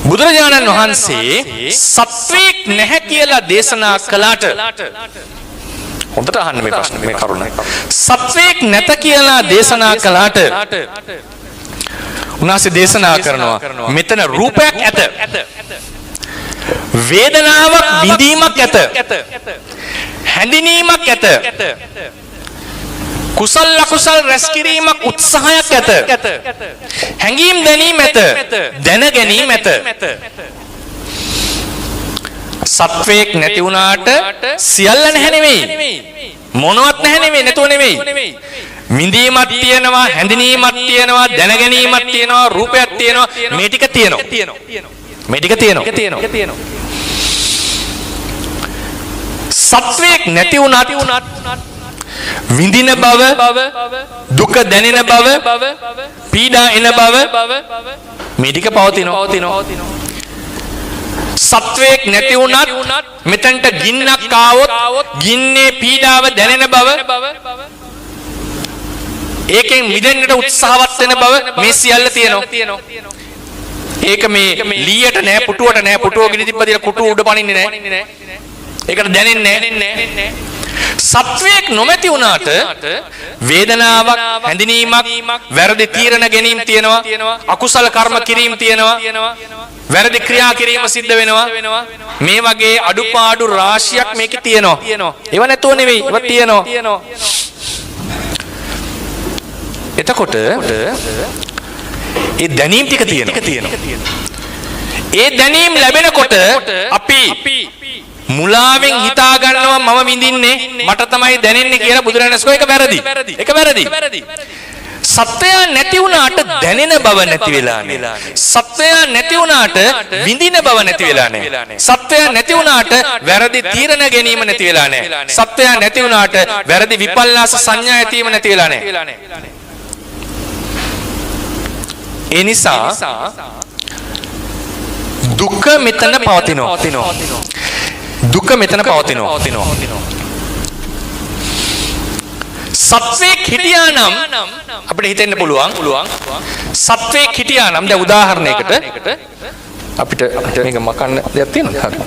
බුදුරජාණන් වහන්සේ සත්වයක් නැහැ කියලා දේශනා කළාට, හොඳට අහන්න මේ ප්‍රශ්න, මේ කරුණ. සත්වයක් නැත කියලා දේශනා කළාට උන්වහන්සේ දේශනා කරනවා මෙතන රූපයක් ඇත, වේදනාවක් විඳීමක් ඇත, හැඳිනීමක් ඇත, කුසල් අකුසල් රැස් කිරීමක් උත්සාහයක් ඇත, හැඟීම් දැනීම ඇත, දැන ගැනීම ඇත. සත්වයක් නැති වුණාට සියල්ල නැහැ නෙවෙයි, මොනවත් නැහැ නෙවෙයි, නැතුව නෙවෙයි. විඳීමක් තියෙනවා, හැඳිනීමක් තියෙනවා, දැන ගැනීමක් තියෙනවා, රූපයක් තියෙනවා, මේ ටික තියෙනවා, මේ ටික තියෙනවා. සත්වයක් නැති වුණත් විඳින බව, දුක දැනෙන බව, පීඩා එන බව, මේ ටික පවතිනවා. සත්වයක් නැති වුණත් මෙතනට ගින්නක් ආවොත් ගින්නේ පීඩාව දැනෙන බව, ඒකෙන් මිදෙන්නට උත්සාහවත් වෙන බව, මේ සියල්ල තියෙනවා. ඒක මේ ලීයට නෑ, පුටුවට නෑ. පුටුව ගිනි තිබ්බ දිලා පුටුව උඩ පනින්නේ නෑ, ඒකට දැනෙන්නේ නෑ. සත්වයක් නොමැති වුණාට වේදනාවක්, හැඳිනීමක්, වැරදි තීරණ ගැනීම තියෙනවා, අකුසල කර්ම කිරීම තියෙනවා, වැරදි ක්‍රියා කිරීම සිද්ධ වෙනවා. මේ වගේ අඩුපාඩු රාශියක් මේකේ තියෙනවා. ඒව නැතුව නෙවෙයි, ඒව තියෙනවා. එතකොට ඒ දැනීම් ටික තියෙනවා. ඒ දැනීම් ලැබෙනකොට අපි මුලාවෙන් හිතා ගන්නවා මම විඳින්නේ, මට තමයි දැනෙන්නේ කියලා. බුදුරජාණන් වහන්සේ ඒක වැරදි. ඒක වැරදි. සත්වයා නැති වුණාට දැනෙන බව නැති වෙලා නෑ. සත්වයා නැති වුණාට විඳින බව නැති වෙලා නෑ. සත්වයා නැති වුණාට වැරදි තීරණ ගැනීම නැති වෙලා නෑ. සත්වයා නැති වුණාට වැරදි විපල්ලාස සංඥා ඇතිවීම නැති වෙලා නෑ. ඒ නිසා දුක මෙතන පවතිනවා. දුක මෙතන පවතිනවා. සත්වයක් හිටියා නම් අපිට හිතෙන්න පුළුවන්, සත්වයක් හිටියා නම් දැන් උදාහරණයකට අපිට මේක මකන්න දෙයක් තියෙනවද? හරි.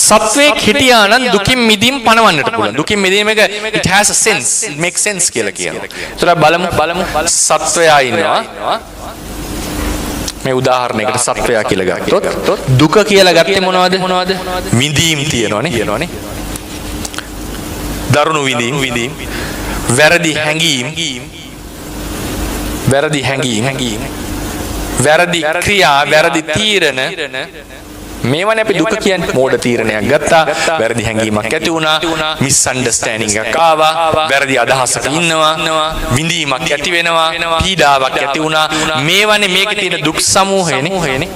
සත්වයක් හිටියා නම් දුකින් මිදීම පණවන්නට පුළුවන්. දුකින් මිදීම එක it has a sense, it makes sense කියලා කියනවා. ඒතර බලමු බලමු, සත්වයා ඉන්නවා. මේ උදාහරණයකට සත්වයා කියලා ගත්තොත් දුක කියලා ගත්තේ මොනවද? විඳීම් තියෙනවනේ. දරුණු විඳීම්, වැරදි හැඟීම්, වැරදි හැඟීම්, වැරදි ක්‍රියා, වැරදි තීරණ, මේවනේ අපි දුක කියන්නේ. මෝඩ තීරණයක් ගත්තා, වැරදි හැඟීමක් ඇති වුණා, මිස්අන්ඩර්ස්ටෑන්ඩින් එකක් ආවා, වැරදි අදහසක ඉන්නවා, විඳීමක් ඇති වෙනවා, පීඩාවක් ඇති වුණා. මේවනේ මේකේ තියෙන දුක් සමූහයනේ.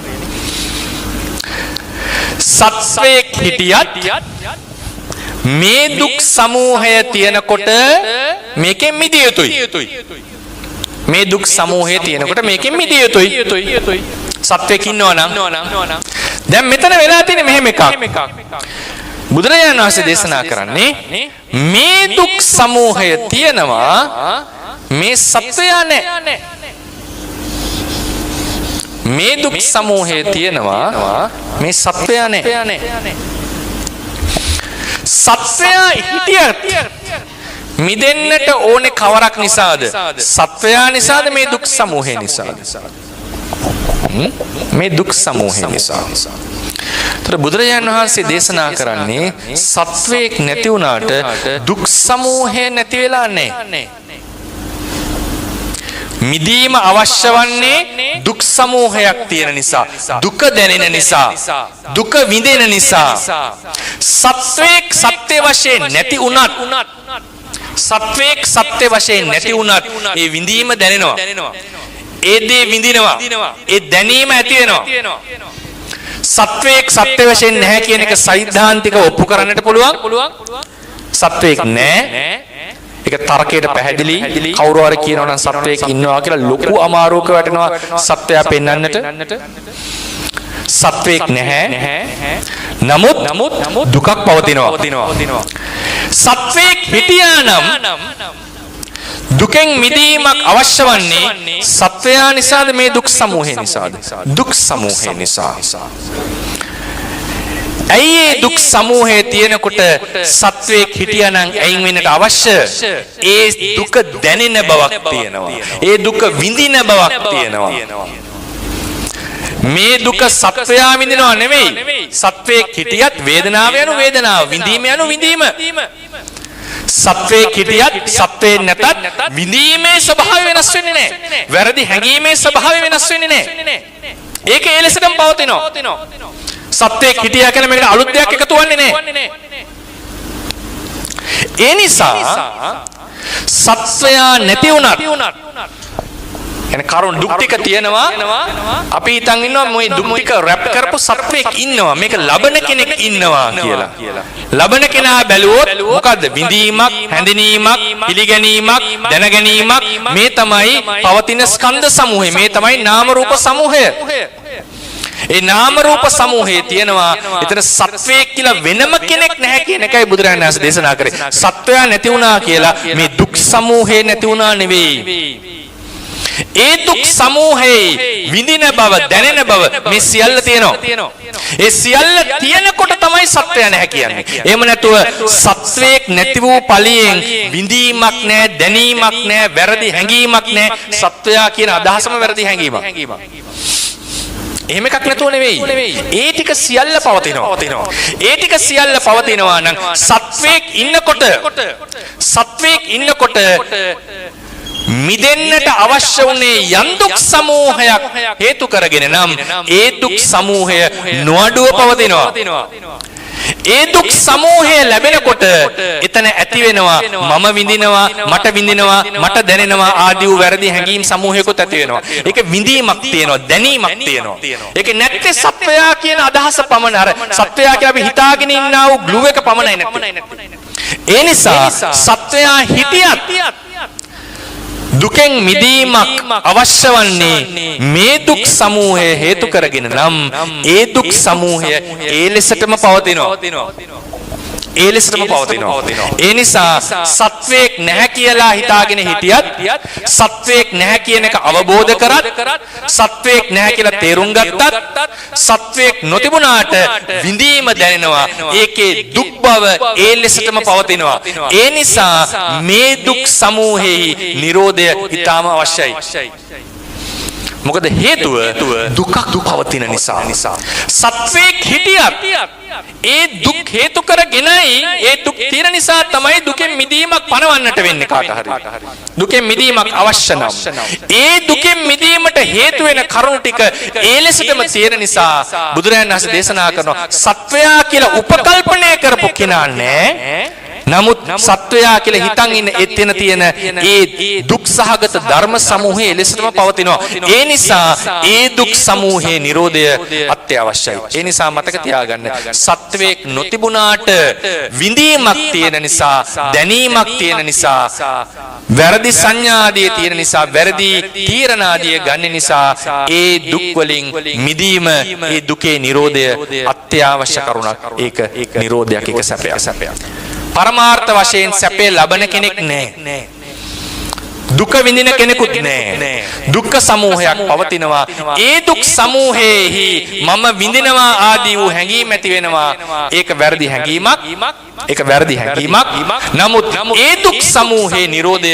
සත්වයක් හිටියත් මේ දුක් සමූහය තියෙනකොට මේකෙන් මිදිය යුතුයි. මේ දුක් සමූහය තියෙනකොට මේකෙන් මිදිය යුතුයි. සත්වයක් ඉන්නවා නම්. දැන් මෙතන වෙලා තියෙන්නේ මෙහෙම එකක්. බුදුරජාණන් වහන්සේ දේශනා කරන්නේ මේ දුක් සමූහය තියෙනවා, මේ සත්වයා නෑ. මේ දුක් සමූහය තියෙනවා, මේ සත්වයා නෑ. සත්වයා හිටියත් මිදෙන්නට ඕනේ කවරක් නිසාද? සත්වයා නිසාද, මේ දුක් සමූහය නිසාද? මේ දුක් සමූහය නිසා. ඒතර බුදුරජාණන් වහන්සේ දේශනා කරන්නේ සත්වයක් නැති වුණාට දුක් සමූහය නැති වෙලා නැහැ. මිදීම අවශ්‍ය වන්නේ දුක් සමූහයක් තියෙන නිසා, දුක දැනෙන නිසා, දුක විඳින නිසා. සත්වයක් සත්‍ය වශයෙන් නැති වුණත්, සත්වයක් සත්‍ය වශයෙන් නැති වුණත් ඒ විඳීම දැනෙනවා. ඒ දේ විඳිනවා. ඒ දැනීම ඇති වෙනවා. සත්වයක් සත්‍ය වශයෙන් නැහැ කියන එක සෛද්ධාන්තිකව ඔප්පු කරන්නට පුළුවන්. සත්වයක් නැහැ. ඒක තර්කයට පැහැදිලි. කවුරු හරි කියනවා නම් සත්වයක් ඉන්නවා කියලා ලොකු අමාරුවක වැටෙනවා සත්වයා පෙන්වන්නට. සත්වයක් නැහැ. නමුත් දුකක් පවතිනවා. සත්වයෙක් හිටියා නම් දුකෙන් මිදීමක් අවශ්‍ය වන්නේ සත්වයා නිසාද, මේ දුක් සමූහය නිසාද? දුක් සමූහය නිසා. ඇයි ඒ දුක් සමූහය තියෙනකොට සත්වයෙක් හිටියානම් අයින් වෙන්නට අවශ්‍ය? ඒ දුක දැනෙන බවක් තියෙනවා. ඒ දුක විඳින බවක් තියෙනවා. මේ දුක සත්වයා විඳිනවා නෙවෙයි. සත්වයෙක් හිටියත් වේදනාව යනු වේදනාව, විඳීම යනු විඳීම. සත්වයෙක් හිටියත් සත්වයෙක් නැතත් විඳීමේ ස්වභාවය වෙනස් වෙන්නේ නැහැ. වැරදි හැඟීමේ ස්වභාවය වෙනස් වෙන්නේ නැහැ. ඒක ඒ ලෙසටම පවතිනවා. සත්වයෙක් හිටියා කියලා මේකට අලුත් දෙයක් එකතු වෙන්නේ නැහැ. ඒ නිසා සත්වයා නැති වුණත් එන කරුණ දුක් ටික තියෙනවා. අපි හිතන් ඉන්නවා මේ දුක් ටික රැප් කරපු සත්වයෙක් ඉන්නවා, මේක ලබන කෙනෙක් ඉන්නවා කියලා. ලබන කෙනා බැලුවොත් මොකද්ද? විඳීමක්, හැඳිනීමක්, පිළිගැනීමක්, දැනගැනීමක්. මේ තමයි පවතින ස්කන්ධ සමූහය. මේ තමයි නාම රූප සමූහය. ඒ නාම රූප සමූහයේ තියෙනවා. එතන සත්වයෙක් කියලා වෙනම කෙනෙක් නැහැ කියන එකයි බුදුරජාණන් වහන්සේ දේශනා කරේ. සත්වයා නැති වුණා කියලා මේ දුක් සමූහය නැති වුණා නෙවෙයි. ඒ දුක් සමූහයේ විඳින බව, දැනෙන බව මේ සියල්ල තියෙනවා. ඒ සියල්ල තියෙනකොට තමයි සත්වයා නැහැ කියන්නේ. එහෙම නැතුව සත්වයෙක් නැති වූ පලියෙන් විඳීමක් නැහැ, දැනීමක් නැහැ, වැරදි හැඟීමක් නැහැ. සත්වයා කියන අදහසම වැරදි හැඟීමක්. එහෙම එකක් නැතුව නෙවෙයි. ඒ ටික සියල්ල පවතිනවා. ඒ ටික සියල්ල පවතිනවා නම් සත්වයෙක් ඉන්නකොට මිදෙන්නට අවශ්‍ය වුණේ යම් දුක් සමූහයක් හේතු කරගෙන නම්, ඒ දුක් සමූහය නොඅඩුව පවතිනවා. ඒ දුක් සමූහය ලැබෙනකොට එතන ඇති වෙනවා මම විඳිනවා, මට විඳිනවා, මට දැනෙනවා ආදී වූ වැරදි හැඟීම් සමූහයකුත් ඇති වෙනවා. ඒක විඳීමක් තියෙනවා, දැනීමක් තියෙනවා. ඒක නැත්තේ සත්වයා කියන අදහස පමණ, අර සත්වයා කියලා අපි හිතාගෙන ඉන්නා වූ ග්ලූ එක පමණයි නැත්තේ. ඒ නිසා සත්වයා හිටියත් දුකෙන් මිදීමක් අවශ්‍ය වන්නේ මේ දුක් සමූහය හේතු කරගෙන නම්, ඒ දුක් සමූහය ඒ ලෙසටම පවතිනවා. ඒ ලෙසටම පවතිනවා. ඒ නිසා සත්වයෙක් නැහැ කියලා හිතාගෙන හිටියත්, සත්වයෙක් නැහැ කියන එක අවබෝධ කරත්, සත්වයෙක් නැහැ කියලා තේරුම් ගත්තත්, සත්වයෙක් නොතිබුණාට විඳීම දැනෙනවා. ඒකේ දුක් බව ඒ ලෙසටම පවතිනවා. ඒ නිසා මේ දුක් සමූහෙහි නිරෝධය ඉතාම අවශ්‍යයි. මොකද හේතුව දුකක් පවතින නිසා. සත්වයෙක් හිටියත් ඒ දුක් හේතු කරගෙනයි, ඒ දුක් තියෙන නිසා තමයි දුකෙන් මිදීමක් පනවන්නට වෙන්නේ කාට හරි. දුකෙන් මිදීමක් අවශ්‍ය නම් ඒ දුකෙන් මිදීමට හේතු වෙන කරුණු ටික ඒ ලෙසටම තියෙන නිසා බුදුරජාණන් වහන්සේ දේශනා කරනවා, සත්වයා කියලා උපකල්පනය කරපු කෙනා නෑ. නමුත් සත්වයා කියලා හිතන් ඉන්න එතන තියෙන ඒ දුක් සහගත ධර්ම සමූහය එලෙසටම පවතිනවා. ඒ නිසා ඒ දුක් සමූහයේ නිරෝධය අත්‍යවශ්‍යයි. ඒ නිසා මතක තියාගන්න, සත්වයෙක් නොතිබුණාට විඳීමක් තියෙන නිසා, දැනීමක් තියෙන නිසා, වැරදි සංඥා ආදිය තියෙන නිසා, වැරදි තීරණ ආදිය ගන්න නිසා, ඒ දුක් වලින් මිදීම, ඒ දුකේ නිරෝධය අත්‍යවශ්‍ය කරුණක්. ඒක නිරෝධයක්, ඒක සැපයක්. පරමාර්ථ වශයෙන් සැපේ ලබන කෙනෙක් නෑ. දුක විඳින කෙනෙකුත් නෑ. දුක්ඛ සමූහයක් පවතිනවා. ඒ දුක් සමූහයේහි මම විඳිනවා ආදී වූ හැඟීම් ඇති වෙනවා. ඒක වැරදි හැඟීමක්. ඒක වැරදි හැඟීමක්. නමුත් ඒ දුක් සමූහයේ නිරෝධය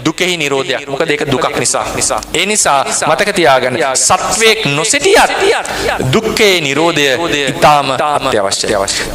දුකෙහි නිරෝධයක්. මොකද ඒක දුකක් නිසා. ඒ නිසා මතක තියාගන්න, සත්වයෙක් නොසිටියත් දුක්ඛේ නිරෝධය ඉතාම අත්‍යවශ්‍යයි.